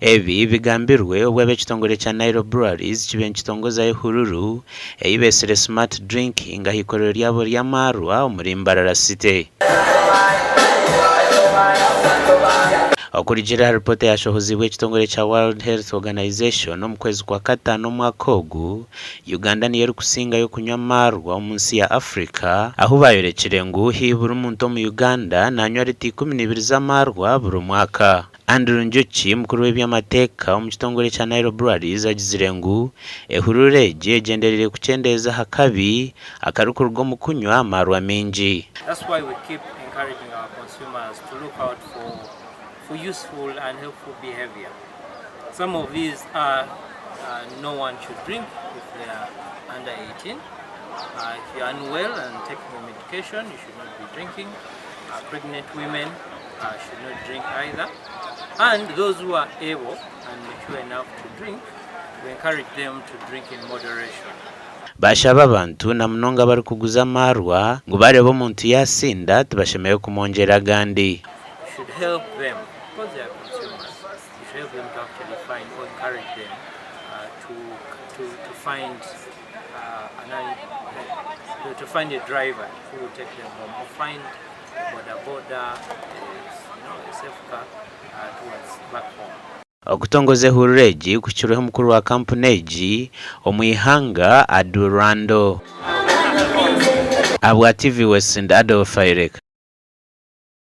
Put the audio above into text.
Ebi bigambirwe obu ab'ekitongore kya Nile Breweries kibaire nikitongozayo ehururu ei beetsire Smart Drinking aha ikorero ryabo ry'amaarwa omuri Mbarara City. Okurugiirira aha ripoota eyashohoziibwe ekitongore kya World Health Organization omu kwezi kwa kataano omwaka ogu, Uganda niyo erikusingayo kunywa amaarwa omu nsi ya Africa ahu baayorekire ngu haihi buri muntu omu Uganda naanywa lita 12 z'amaarwa buri mwaka. Andrew Njuki, mukuru w'eby'amateeka omu kitongore kya Nile Breweries agizire ngu ehururu egi egyendereire kukyendeeza aha kabi akarikuruga omu kunywa amaarwa maingi. That's why we keep encouraging our consumers to look out for for useful and helpful behavior. Some of these are no one should drink if they are under 18. If you are unwell and taking a medication, you should not be drinking. Pregnant women should not drink either. And those who are able and mature enough to drink, we encourage them to drink in moderation. Baashaba abantu na munonga abarikuguza amaarwa ngu baareeba omuntu yaasinda tibashemereire kumwongyera agandi. You should help them because they are consumers. You should help them to actually find or encourage them to, to, to find uh, an, to, to find a driver who will take them home or find a boda boda, a, you know, a safe car uh, towards back home. Okutongoza ehururu egi kuhikirweho omukuru wa kampuni egi omu ihanga Adu Rwando. Ahabwa TV West ndi Adolf Aireka.